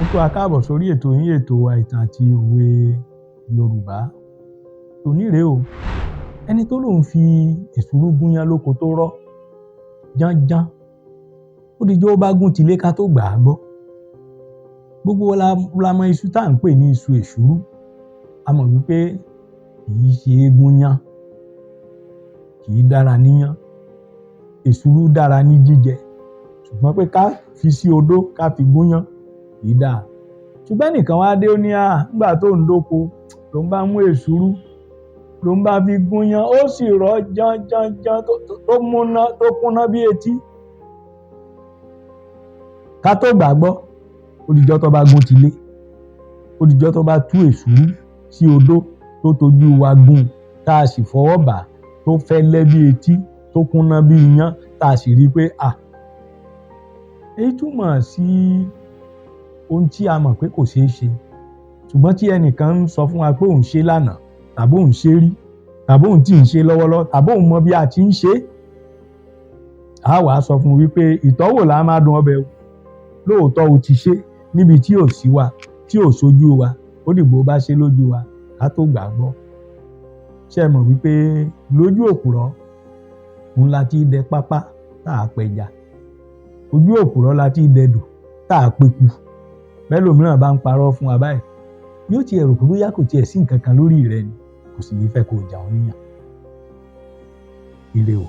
Mo kí wa káàbọ̀ sórí ètò yín, ètò wa, ìtàn àti òwe Yorùbá. Tòní rèé o, ẹni tó lóun fi èsúrú gúnyán lóko tó rọ́ jánján, ó dijọ́ ó bá gún tilé ká tó gbà á gbọ́. Gbogbo wa la mọ iṣu tá à ń pè ní iṣu èsúrú. A mọ̀ wípé kì í ṣe é gúnyán, kì í dára níyán. Èsúrú dára ní jíjẹ, ṣùgbọ́n pé ká fi sí odó ká fi gúnyán, kì í dáa. Ṣùgbọ́n ẹnìkan wá dé, ó ní à nígbà tó ń dóko, lòun bá mú èsúrú, lòun bá fi gúnyán, ó sì rọ́ jánjánján tó múná, tó kúnná bí etí. Ká tó gbà á gbọ́, ó dijọ́ tó bá gún tilé, ó dijọ́ tó bá tú èsúrú sí odó, tó tojú wa gún, tá a sì fọwọ́ bà á, tó fẹ́lẹ́ bí etí, tó kúnná bí iyán, tá a sì rí i pé à. Èyí túmọ̀ sí ohun tí a mọ̀ pé kò ṣeé ṣe, ṣùgbọ́n tí ẹnìkan ń sọ fún wa pé òun ṣe lánàá, tàbí òun ṣe rí, tàbí òun tí ń ṣe lọ́wọ́lọ́wọ́, tàbí òun mọ bí a ti ń ṣe é, a wàá sọ fún un wípé ìtọ́wò là máa dùn ọbẹ̀ o. Lóòótọ́ o ti ṣe níbi tí ò sí wa, tí ò sójú wa, ó dìgbò bá ṣe lójú wa ká tó gbà á gbọ́. Ṣé ẹ mọ̀ wípé lójú òpùrọ́ òun la ti dẹ pápá tá a pẹja, ojú òpùrọ́ la ti dẹdò tá a peku? Bẹ́lòmíràn bá ń parọ́ fún wa báyìí, yóò tiẹ̀ rò pé bóyá kò tiẹ̀ sí nǹkan kan lórí rẹ ni, kò sì ní fẹ́ kó o jà ọ́ níyàn. Ire o.